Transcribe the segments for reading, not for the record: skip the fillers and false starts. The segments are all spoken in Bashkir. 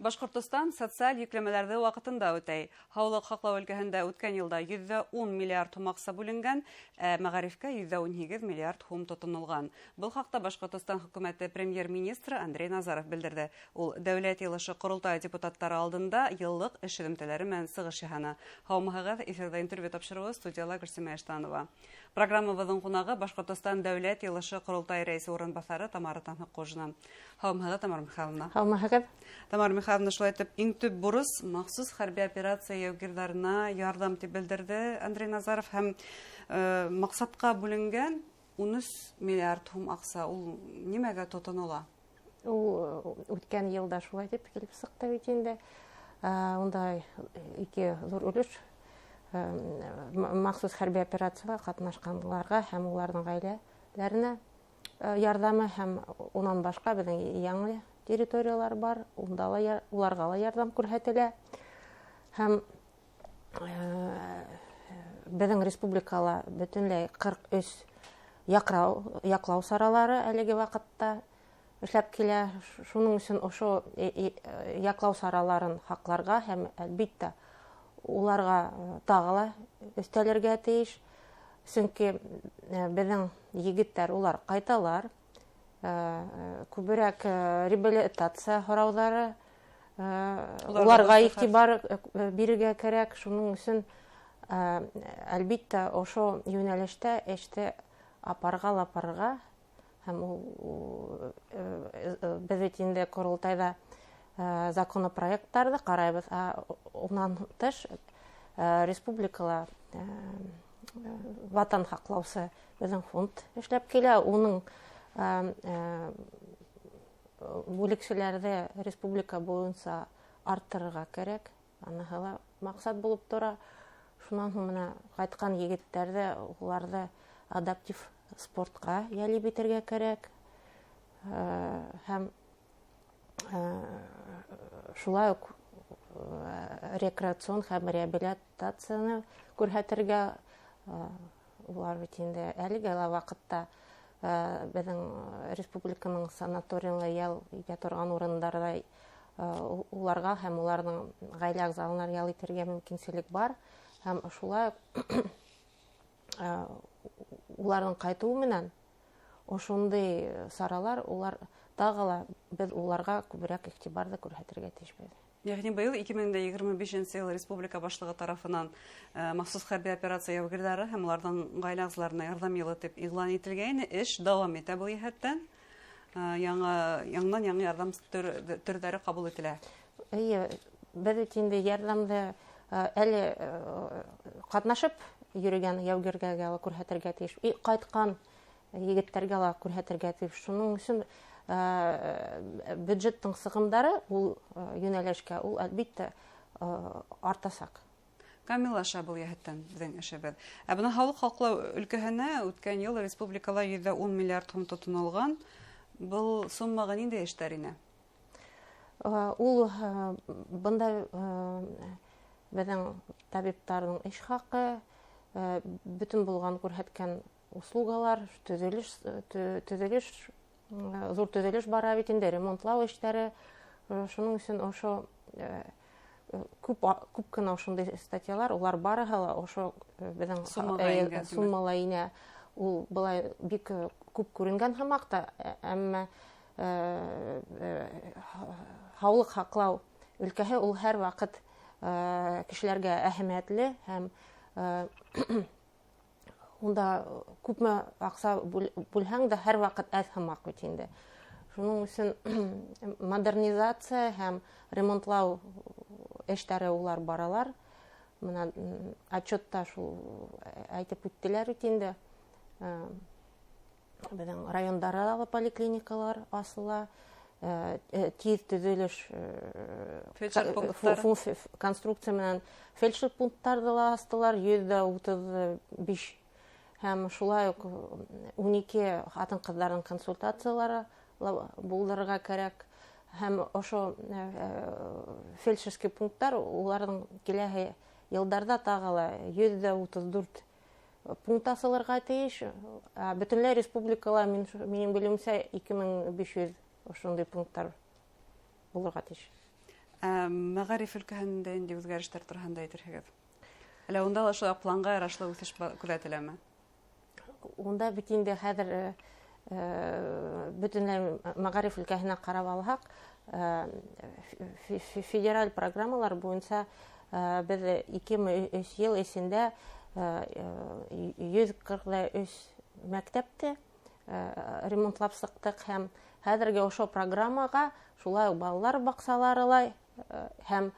Башҡортостан социаль йөкләмәләрҙе ваҡытында үтәй. Һаулыҡ һаҡлау өлкәһендә үткән йылда 110 миллиард һум аҡса бүленгән, ә мәғарифкә 118 миллиард һум тотонолған. Был хаҡта Башҡортостан хөкүмәте премьер-министры Андрей Назаров белдерҙе. Ул Дәүләт Йыйылышы Ҡоролтайы депутаттары алдында йыллыҡ эш һөҙөмтәләре менән сығыш яһаны. Һаумыһығыҙ, эфирҙа интервью тапшырыуы, студияла Гөлсимә Эштанова. Программабыҙҙың ҡунағы Башҡортостан Дәүләт Йыйылышы Ҡоролтайы рәйесе урынбаҫары Тамара Танһыҡҡожина. Һаумыһығыҙ, Тамара Михайловна. Һаумыһығыҙ. Тамара Михайловна, шулай итеп, иң төп бурыс махсус хәрби операция яугирҙарына ярҙам тип белдерҙе Андрей Назаров, һәм маҡсатҡа бүленгән 13 миллиард һум аҡса ул нимәгә тотонола? Ул үткән йылда шулай тип килеп сыҡты бит инде. Унда ике ҙур өлөш махсус хәрби операцияла ҡатнашҡанларға һәм уларҙың ғаиләләренә ярҙамы, һәм унан башҡа беҙҙең яңы территориялар бар, унда ла уларға ла ярҙам күрһәтелә. Һәм беҙҙең республикала бөтөнләй 43 яҡлау саралары әлеге ваҡытта эшләп килә. Шуның өсөн ошо яҡлау сараларын һаҡларға һәм әлбиттә уларға тағы ла өҫтәлергә тейеш. Сөнки беҙҙең егеттәр улар ҡайталар, күберәк реабилитация һорауҙары, уларға иғтибар бирергә кәрәк. Шуның өсөн әлбиттә ошо йүнәлештә эште апарға ла апарға. Һәм ул беҙ бит инде ҡоролтайҙа законопроекттарҙы ҡарайбыҙ, ә унан тыш республикала ватан һаҡлаусы беҙҙең фонд эшләп килә. Уның бүлексәләрҙе республика буйынса арттырырға кәрәк, аныһы ла маҡсат булып тора. Шунан һуң бына ҡайтҡан егеттәрҙе, уларҙы адаптив спортҡа йәлеп итергә кәрәк. Һәм шулай уҡ рекреацион һәм реабилитацияны күрһәтергә. Улар бит инде әлеге лә ваҡытта беҙҙең республиканың санаторийла ял итә торған урындарҙа уларға һәм уларҙың ғаилә ағзаларына ял итергә мөмкинселек бар. Һәм шулай уҡ уларҙың ҡайтыуы менән ошондай саралар, улар тағы ла беҙ уларға күберәк иғтибарҙы күрһәтергә тейешбеҙ. Йәғни быйыл 2025 йыл республика башлығы тарафынан махсус хәрби операция яугирҙары һәм уларҙың ғаилә ағзаларына ярҙам йылы тип иғлан ителгәйне, эш дауам итә был йәһәттән. Яңынан яңы ярҙам төрҙәре ҡабул ителә. Эйе, беҙ бит инде ярҙамды әле ҡатнашып йөрөгән яугиргә лә күрһәтергә тейеш, ҡайтҡан егеттәргә лә күрһәтергә тейеш. Шуның өсөн бюджеттың сығымдары ул йүнәлешкә, ул әлбиттә артасаҡ. Камиллаша был йәһәттән беҙҙең эшебеҙ. Ә бына һаулыҡ һаҡлау өлкәһенә үткән йыл республикала 110 миллиард һум тотонолған. Был суммаға ниндәй эштәр ине? Ул бында беҙҙең табиптарҙың эш хаҡы, бөтөн булған күрһәткән услугалар, төҙөлөш, ҙур төҙөлөш бара бит инде, ремонтлау эштәре. Шуның өсөн ошо күп кенә ошондай статьялар, улар барыһы ла ошо беҙҙең суммала инә. Ул былай бик күп күренгән һымаҡ та, әммә һаулыҡ һаҡлау өлкәһе ул һәр ваҡыт кешеләргә әһәмиәтле, һәм унда күпме аҡса бүлһәң дә һәр ваҡыт әҙ һымаҡ бит инде. Шуның өсөн модернизация һәм ремонтлау эштәре улар баралар. Бына отчетта шул әйтеп үттеләр бит инде. Беҙҙең райондарҙа ла поликлиникалар асыла, тиҙ төҙөлөш конструкция менән фельдшер пункттарҙы ла астылар, 135. Һәм шулай уҡ 12 ҡатын-ҡыҙҙарҙың консультациялары булдырырға кәрәк. Һәм ошо фельдшерский пункттар уларҙың киләһе йылдарҙа тағы ла 134 пункт асылырға тейеш. Бөтөнләй республикала, минең белеүемсә, 2500 ошондай пункттар булырға тейеш. Мәғариф өлкәһендә инде үҙгәрештәр тураһында әйтерһегеҙ. Әллә унда ла шулай планға ярашлы үҫеш күҙәтеләме? Унда бит инде хәҙер бөтөнләй мәғариф өлкәһенә ҡарап алһаҡ, федераль программалар буйынса беҙ 2-3 йыл эсендә 143 мәктәпте ремонтлап сыҡтыҡ, һәм хәҙерге ошо программаға шулай уҡ балалар баҡсалары ла һәм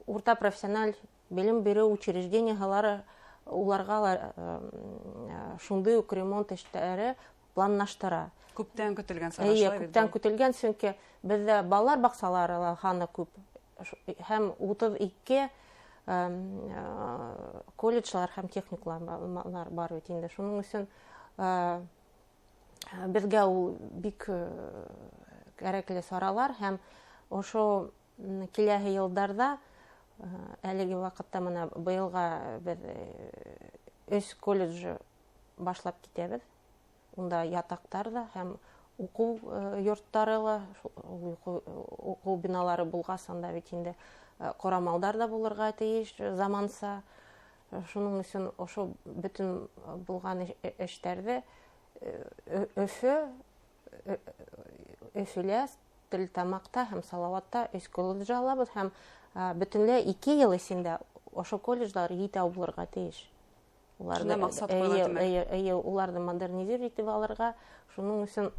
урта профессиональ белем биреү учреждениелары, уларға ла шундай уҡ ремонт эштәре планлаштыра. Күптән көтөлгән сара. Эйе, күптән көтөлгән, сөнки беҙҙә балалар баҡсалары ла һаны күп, һәм 32 колледжлар һәм техникумлар бар бит инде. Шуның өсөн беҙгә ул бик кәрәкле саралар, һәм ошо киләһе йылдарҙа, әлеге ваҡытта мына быйылға беҙ 3 колледж башлап китәбеҙ. Унда ятаҡтар ҙа һәм уҡыу йорттары ла, уҡыу биналары булғас, анда бит инде ҡорамалдар ҙа булырға тейеш заманса. Шуның өсөн ошо бөтөн булған эштәрҙе Өфөлә, Стәрлетамаҡта һәм Салауатта 3 колледж алабыҙ, һәм бөтөнләй 2 йыл эсендә ошо колледжлар етәү булырға тейеш. Уларҙы маҡсат ҡуйыла, тимәк. Эйе, уларҙы модернизировать итеп алырға. Шуның өсөн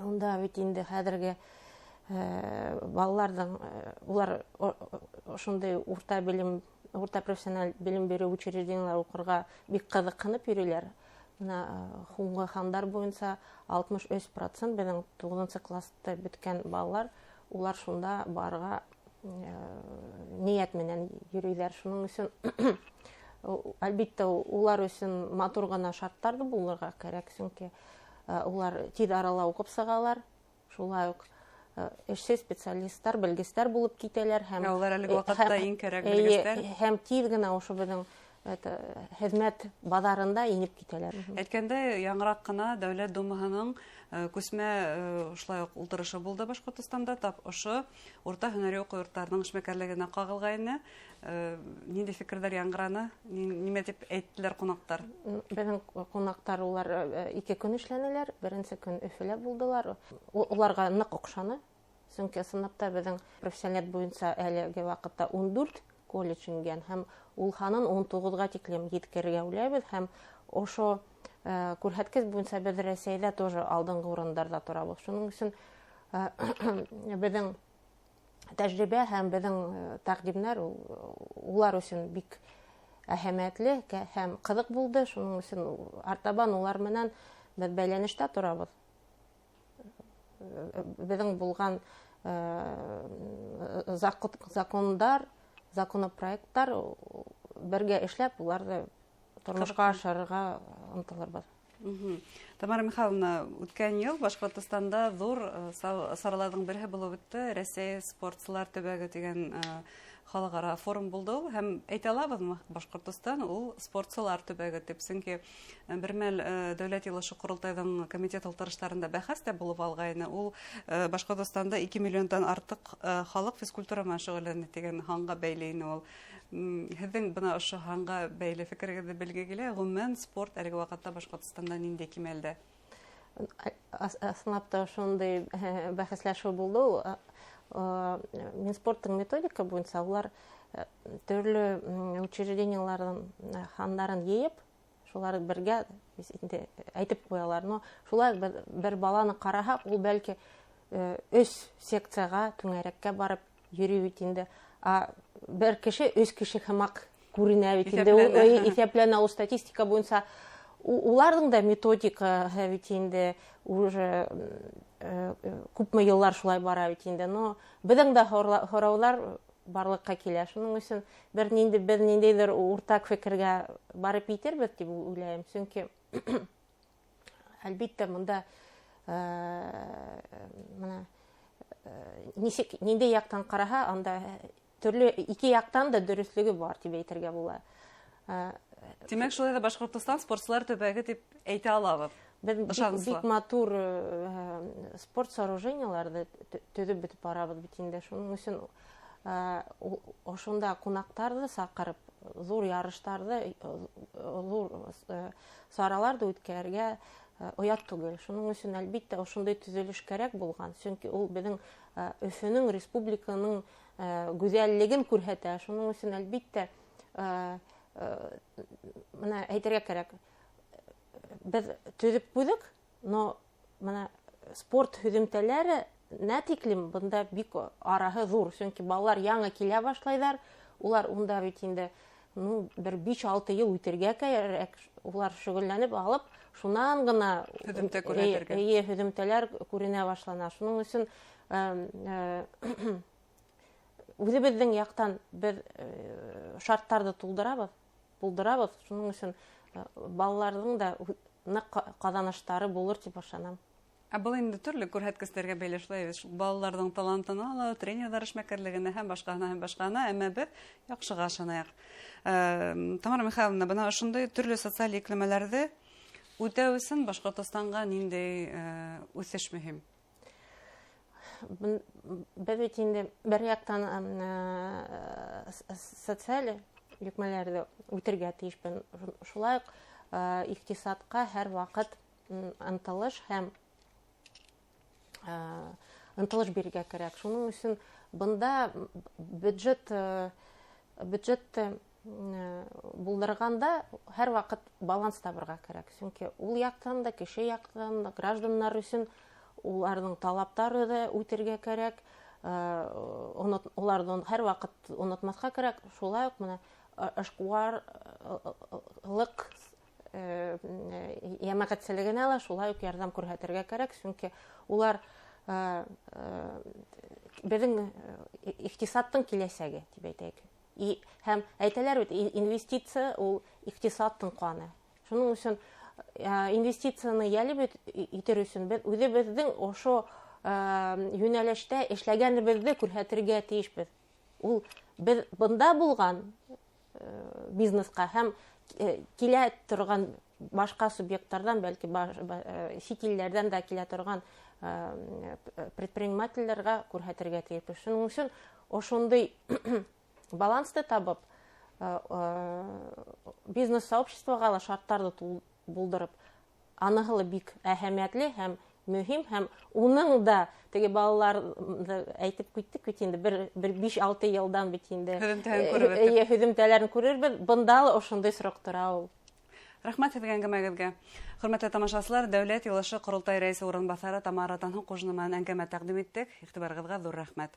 унда бит инде хәҙерге балаларҙың, улар ошондай урта белем, урта профессиональ белем биреү учреждениелар уҡырға бик ҡыҙыҡһынып йөрөйләр. Бына һуңғы һандар буйынса 63% беҙҙең 9 класста бөткән балалар, улар шунда барырға ниәт менән йөрөйҙәр. Шуның өсөн әлбиттә улар өсөн матур ғына шарттар ҙа булырға кәрәк, сөнки улар тиҙ арала уҡып сығалар, шулай уҡ эшсе специалисттар, белгестәр булып китәләр һәм улар әлеге ваҡытта иң кәрәк белгестәр. Һәм тиҙ генә ошо беҙҙең хеҙмәт баҙарында инеп китәләр. Әйткәндәй, яңыраҡ ҡына Дәүләт Думаһының күсмә ошолай уҡ ултырышы булды Башҡортостанда, тап ошо урта һөнәри уҡыу йорттарының эшмәкәрлегенә ҡағылғайны. Ниндәй фекерҙәр яңғыраны? Нимә тип әйттеләр ҡунаҡтар? Беҙҙең ҡунаҡтар улар 2 көн эшләнеләр. Беренсе көн Өфөлә булдылар. Уларға ныҡ оҡшаны. Сөнки ысынлап та беҙҙең профессиональ буйынса әлеге ваҡытта 14 колледж ингән һәм ул һанын 19-ға тиклем еткерергә уйлайбыҙ, һәм ошо күрһәткес буйынса беҙ Рәсәйҙә тоже алдынғы урындарҙа торабыҙ. Шуның өсөн беҙҙең тәжрибә һәм беҙҙең тәҡдимдәр улар өсөн бик әһәмиәтле һәм ҡыҙыҡ булды. Шуның өсөн артабан улар менән беҙ бәйләнештә торабыҙ. Беҙҙең булған закондар, законопроекттар бергә эшләп, уларҙы тормошҡа ашырырға ынтылырбыҙ. Тамара Михайловна, үткән йыл Башҡортостанда ҙур сараларҙың береһе булып үтте. Рәсәй спортсылар төбәге тигән халыҡ-ара форум булды ул. Һәм әйтә алабыҙмы, Башҡортостан ул спортсылар төбәге тип? Сөнки бер мәл Дәүләт йыйылышы ҡоролтайҙың комитет ултырыштарында бәхәс тә булып алғайны. Ул Башҡортостанда 2 миллиондан артыҡ халыҡ физкультура менән шөғөлләнә тигән һанға бәйле ине ул. Һеҙҙең бына ошо һанға бәйле фекерегеҙҙе белге килә. Ғөмүмән, спорт әлеге ваҡытта Башҡортостанда ниндәй кимәлдә? Ысынлап та ошондай бәхәсләшеү булды ул. Минспорттың методика буйынса улар төрлө учреждениеларҙың һандарын йыйып, шулар бергә инде әйтеп ҡуялар. Но шулай бер баланы ҡараһаҡ, ул бәлки 3 секцияға, түңәрәккә барып йөрөй бит инде. А бер кеше 3 кеше һымаҡ күренә бит инде. Ул, иҫәпләнә ул статистика буйынса. Уларҙың да методикаһы бит инде уже күпме йыллар шулай бара бит инде. Но беҙҙең дә һораулар барлыҡҡа килә. Шуның өсөн беҙ ниндәйҙер уртаҡ фекергә барып етербеҙ тип уйлайым. Сөнки әлбиттә бында мына нисек, ниндәй яҡтан ҡараһа, анда төрлө ике яҡтан да дөрөҫлөгө бар тип әйтергә була. Тимәк, шулай ҙа Башҡортостан спортсылар төбәге тип әйтә алабыҙ. Беҙ бик матур спорт сооружениеларҙы төҙөп бөтөп барабыҙ бит инде. Шуның өсөн ошонда ҡунаҡтарҙы саҡырып, ҙур ярыштарҙы, ҙур сараларҙы үткәрергә оят түгел. Шуның өсөн, әлбиттә, ошондай төҙөлөш кәрәк булған. Сөнки ул беҙҙең Өфөнөң, республиканың гүзәллеген күрһәтә. Шуның өсөн, әлбиттә, мына әйтергә кәрәк, беҙ төҙөп ҡуйҙыҡ, но мына спорт һөҙөмтәләре нә тиклем бында бик араһы ҙур, сөнки балалар яңы килә башлайҙар, улар унда бит инде, ну, бер 5-6 йыл үтергә кәрәк, улар шөғөлләнеп алып, шунан ғына һөҙөмтә күрһәтергә. Эйе, һөҙөмтәләр күренә башлана. Шуның өсөн үҙебеҙҙең яҡтан беҙ шарттарҙы булдырабыҙ. Шуның өсөн балаларҙың да ныҡ ҡаҙаныштары булыр тип ышанам. Ә был инде төрлө күрһәткестәргә бәйле шулай бит. Балаларҙың талантына ла, тренерҙар эшмәкәрлегенә һәм башҡаһына һәм башҡаһына, әммә беҙ яҡшыға ышанайыҡ. Тамара Михайловна, бына ошондай төрлө социаль йөкләмәләрҙе үтәү өсөн Башҡортостанға ниндәй үҫеш мөһим? Беҙ бит инде бер яҡтан социаль йөкмәләрҙе үтергә тейешбеҙ. Шулай уҡ иҡтисадҡа һәр ваҡыт ынтылыш һәм ынтылыш бирергә кәрәк. Шуның өсөн бында бюджет булдырғанда һәр ваҡыт баланс табырға кәрәк. Сөнки ул яҡтан да, кеше яҡтан да, гражданнар өсөн уларҙың талаптары да үтергә кәрәк. Уларҙы һәр ваҡыт онотмаҫҡа кәрәк. Шулай уҡ мына эшҡыуарлыҡ йәмәғәтселегенә лә шулай уҡ ярҙам күрһәтергә кәрәк, сөнки улар беҙҙең иҡтисадтың киләсәге тип әйтәйек. Һәм әйтәләр бит, инвестиция ул иҡтисадтың ҡаны. Шуның өсөн инвестицияны йәлеп итер өсөн беҙ үҙебеҙҙең ошо йүнәлештә эшләгәнебеҙҙе күрһәтергә тейешбеҙ. Ул беҙ бында булған бизнесҡа һәм килә торған башҡа субъекттарҙан, бәлки сит илдәрҙән дә килә торған предпринимателдәргә күрһәтергә тейешбеҙ. Шуның өсөн ошондай балансты табып, бизнес сообществоға ла шарттарҙы булдырып, аныһы ла бик әһәмиәтле һәм мөһим, һәм уның да теге балаларҙы әйтеп киттек бит инде, бер биш-алты йылдан бит инде. Һөҙөмтәһен күреп бөттөк. Эйе, һөҙөмтәләрен күрербеҙ. Бында ла ошондай сорау тора ул. Рәхмәт һеҙгә әңгәмәгеҙгә. Хөрмәтле тамашасылар, Дәүләт Йыйылышы Ҡоролтай Рәйесе урынбаҫары Тамара Танһыҡужина менән әңгәмә тәҡдим иттек. Иғтибарығыҙға ҙур рәхмәт.